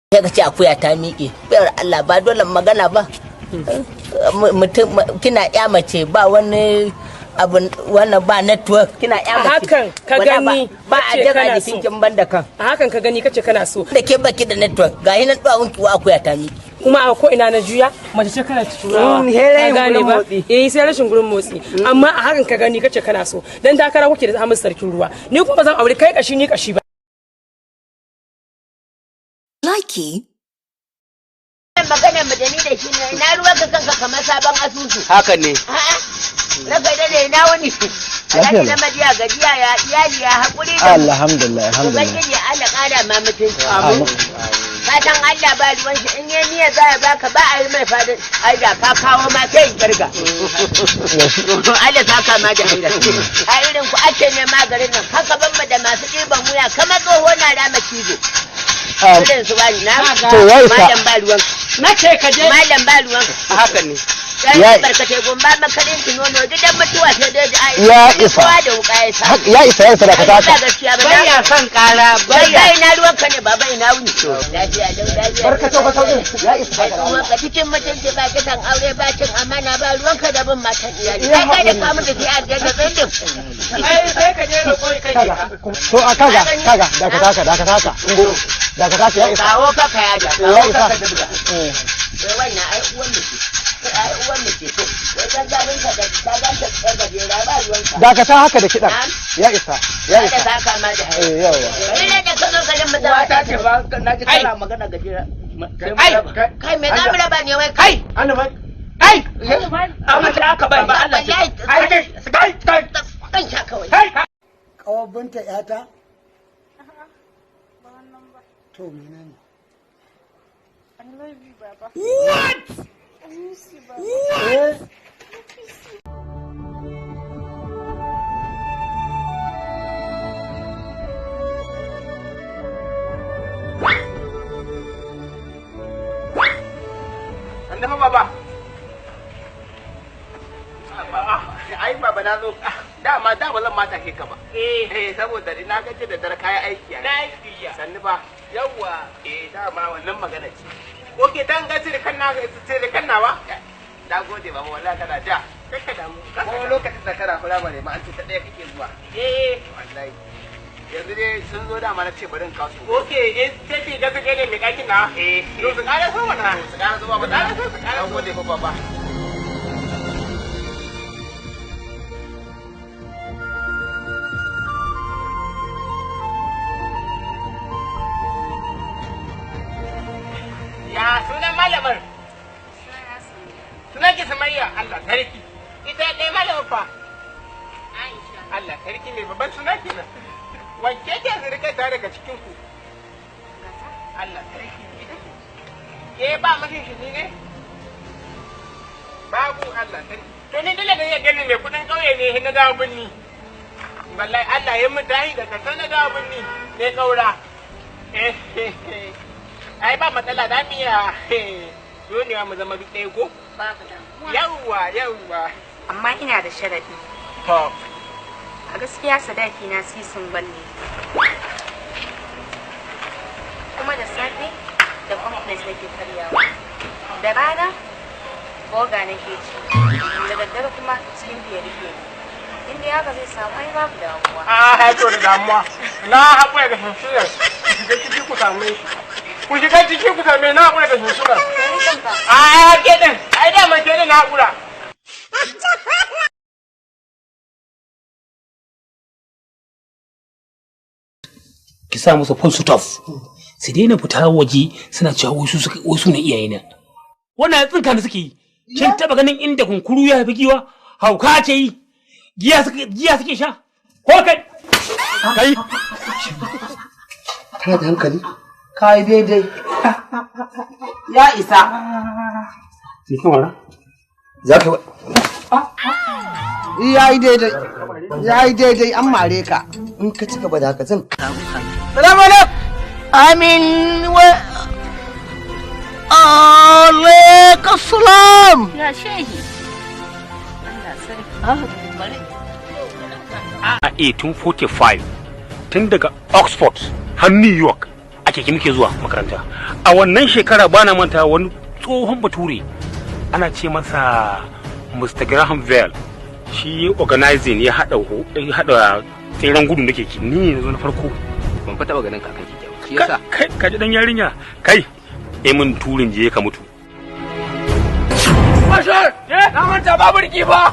Sai ka ce akuya ta miƙe. Bayar Allah, ba dole magana ba. Mutum kina ya mace, ba wani abu wannan, ba network, kina ya mace. Hakan ka Wala ba gani ba a kace jira kana jikin so. Kin banda kan. A hakan ka gani kace kana so. Da ke baki da network, ga hinan duwawun ki wa akuya ta miƙe. Kuma a ko ina na juya, mace ce kana turawa. Sai rashin Ka gane gurin ba? motsi. Eh, sai rashin gurin motsi. Amma a hakan ka gani kace kana so, dan takara kuke da Ahmad Sarkin Ruwa. Ni kuma ba zan aure kai kashi ni kashi ba. Likey. Magana mu da ni da shi ne, ina ruwan ka, kanka kamar sabon asusu. Haka ne. A'a, raka da ne, ina wani? Alhaji na Madiya, gajiya, ya iyali, ya haƙuri da mu? Alhamdulillah, alhamdulillah. Ubangiji Allah ƙara ma mutunci. Amin. Fatan Allah ba ruwan shi, in yi niyya za ya baka, ba a yi mai fadin ai da ka kawo ma sai in kirga. Allah saka ma da hira. A irin ku ake ne maganin nan, haka ban mu da masu ɗiban wuya kamar tsoho na rama cizo. Irin su wani na. To, ya isa. Malam ba ruwan. Na ce ka je. Malam ba ruwan. Haka ne. Ya barkatai gumba makarin ki nono gidan mutuwa sai dai da ai. Ya isa. Kowa da wuka ya sa. Ya isa, ya isa, da ka Ai, ba taka. gaskiya ba. Baya son kara. Bai Baya. ina ruwanka ne, baba, ina wuni? Lafiya lau, lafiya. Barkato ka sauƙin. Ya isa Ai haka. ruwanka cikin mutunci, ba kisan aure, ba cin amana, ba ruwanka da bin matan iyali. Ya Kai kai da haƙuri. kamun da sai aljanna tsindin. Ai sai ka je roƙo kai Kaga. To a kaga, kaga, da ka taka, da ka taka. Da ka taka, ya isa. Kawo ka ka yaja. Ya Kawo isa. ka ka dubga. Wai wannan ai uwan mu ce. Ai uwan mu ce. Wai kan zabin ka da ka ganta tsar gajera, ba ruwanka. Dakata haka da kiɗan. Ya isa, ya Kada isa. saka ma da haye. Eh, yawa. Ni da ka zo garin mu zama. Ta ce ba na ji kana magana gajera. Ai. Kai, me za mu raba ne wai kai? Ai. Amma ta aka bai ba Allah. Wallahi Ai kai kai kai. kan sha kawai. Kai. Kawar Binta yata? To, menene? I love you, Baba. What? I miss you, Baba. Eh? An dafa, baba. Ai baba, na zo. Dama da ba zan mata ke ka ba. Eh, saboda na gaji da dare kayan aiki. Na aiki ya. Sannu ba. Yawwa. Eh, dama wannan magana ce. Okay, dan ga cire kan na, cire kan nawa. Na gode baba, wallahi kana ja. Kaka damu. Ko lokacin da kana firamare ma an ce ta ɗaya kake zuwa. Eh, wallahi. Yanzu dai sun zo, dama na ce bari in kawo su. Okay, eh, sai ki ga su ne mai ɗakin na. Eh, to su ƙara so mana. Su ƙara so baba. Ƙara so, su ƙara. Na gode fa, baba. Ya sunan malamar? Sunan ki Sumayya, Allah sarki. Ita ɗaya malamar fa? Aisha. Allah sarki, mai babban suna kenan. Wanke ke zirka ta daga cikin ku? Allah sarki. Ita ce. Ke ba mashin shi ne? Babu, Allah sarki. To ni dole ne ya gani mai kudin ƙauye ne na dawo binni. Wallahi Allah ya mun tahi daga can na dawo binni ne kaura. Eh, ai ba matsala, za mu iya donewa mu zama duk ɗaya ko? Babu damuwa. Yawwa, yawwa. Amma ina da sharadi. To. A gaskiya sadaki na sisin balle. Kuma da safe da cornflakes nake karyawa. Da rana burger nake ci. Da daddare kuma cikin fiye rufe ni. In dai haka zai samu, ai babu damuwa. A to da damuwa. Na haƙura da shinshinar. Ku shiga ciki ku same shi. Ku shiga ciki ku same, na haƙura da shinshinar. A ke ɗin, ai dama ke ɗin na haƙura. Ki sa musu full stop, su daina fita waje suna cewa wasu suka wasu ne iyayena. Wannan tsinka da suke yi, kin taba ganin inda kunkuru ya haifi giwa? Hauka ce yi, giya suke sha ko kai kai. Kana da hankali? Kai daidai. Ya isa. Ni kamar Za ka Ya yi daidai. Ya yi daidai, an mare ka. In ka ci gaba da haka zan Salamu alaikum. Amin wa alaikum salam. Ya shehi. Allah sarki. A 1845, tun daga Oxford har New York ake. keke muke zuwa makaranta. A wannan shekara bana manta, wani tsohon bature ana ce masa Mr. Graham Bell, shi organizing, ya hada tseren gudu na keke. Ni ne zo na farko. Ban fa taba ganin kakan keke ba, shi yasa. Kai, ka ji dan yarinya kai, eh, mun turin je ka mutu. Bashir, na manta babu riki fa.